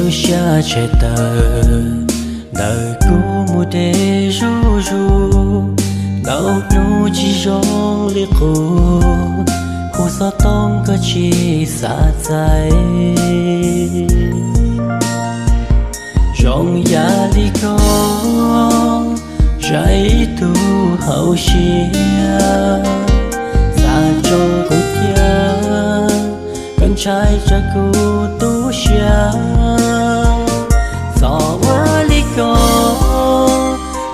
Lub siab tshais tawm ntawm kuv mus deb zuj zus, ntau hnub tsis zoo li qub, hu xov tooj koj tsis xav txais. Zoo yam li koj, zais ib tug hauv siab, xav tso kuv cia, koj ntshai tsam kuv tu siab. Txom ua li koj,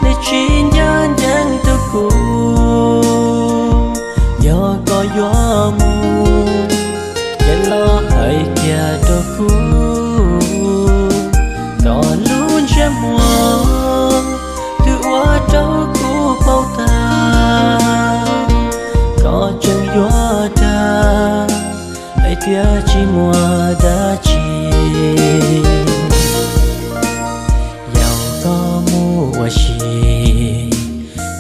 nws tsis ncaj ncees rau kuv. Yog koj yuav mus, ces los hais kiag rau kuv, kom lub ntsej muag twb ua rau kuv paub tag, koj tseem yuav dag, hais tias tsis muaj dab tsi. Yaum koj mus ua si,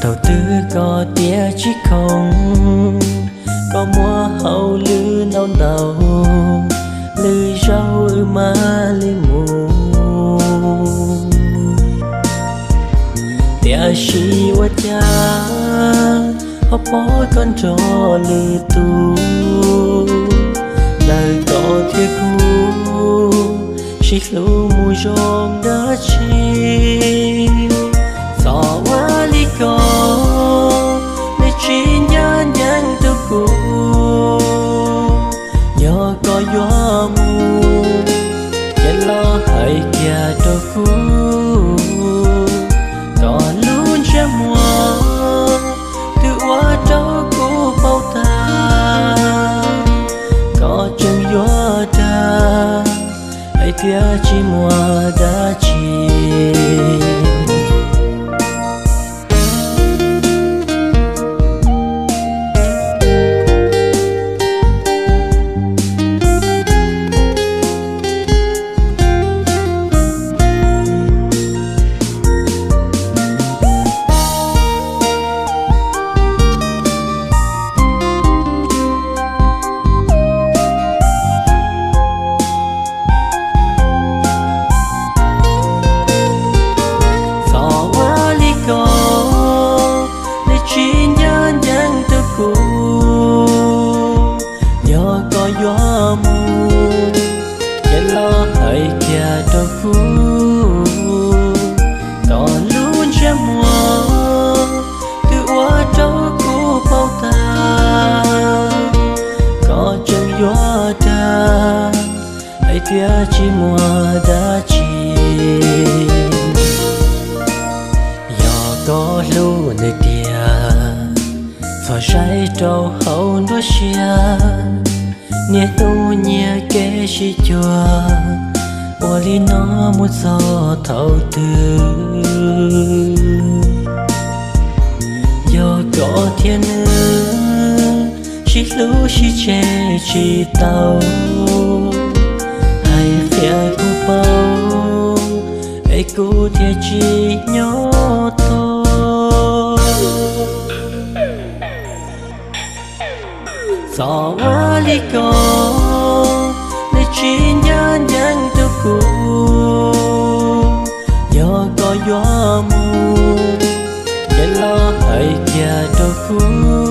thaum twg koj tias tsis khoom, koj muab hauj lwm ntau ntau, lwm zaus wb mam li mus. Tiam sis ua cas ho pom koj nrog lwm tus, ntawm koj thiab kuv sib hlub mus zoo dab tsi. Txom ua li koj, nws tsis ncaj ncees rau kuv. Yog koj yuav mus, ces los hais kiag rau kuv, kom lub ntsej muag twb ua rau kuv paub tag, koj tseem yuav dag, hais tias tsis muaj dab tsi. Txom ua li koj, nws tsis ncaj ncees rau kuv. Yog koj yuav mus, ces los hais kiag rau kuv, kom lub ntsej muag twb ua rau kuv paub tag, koj tseem yuav dag, hais tias tsis muaj dab tsi. Yog koj hlub nws tiag, txhob saib rau hauv nruab siab, niaj hnub nyiag kev sib cuag, ua li no mus txog thaum twg? Yog koj thiab nws sib hlub sib tseg tsis tau, hais qhia kuv paub, es kuv thiaj tsis nyob tau. Txom ua li koj, nws tsis ncaj ncees rau kuv. Yog koj yuav mus, ces los hais kiag rau kuv,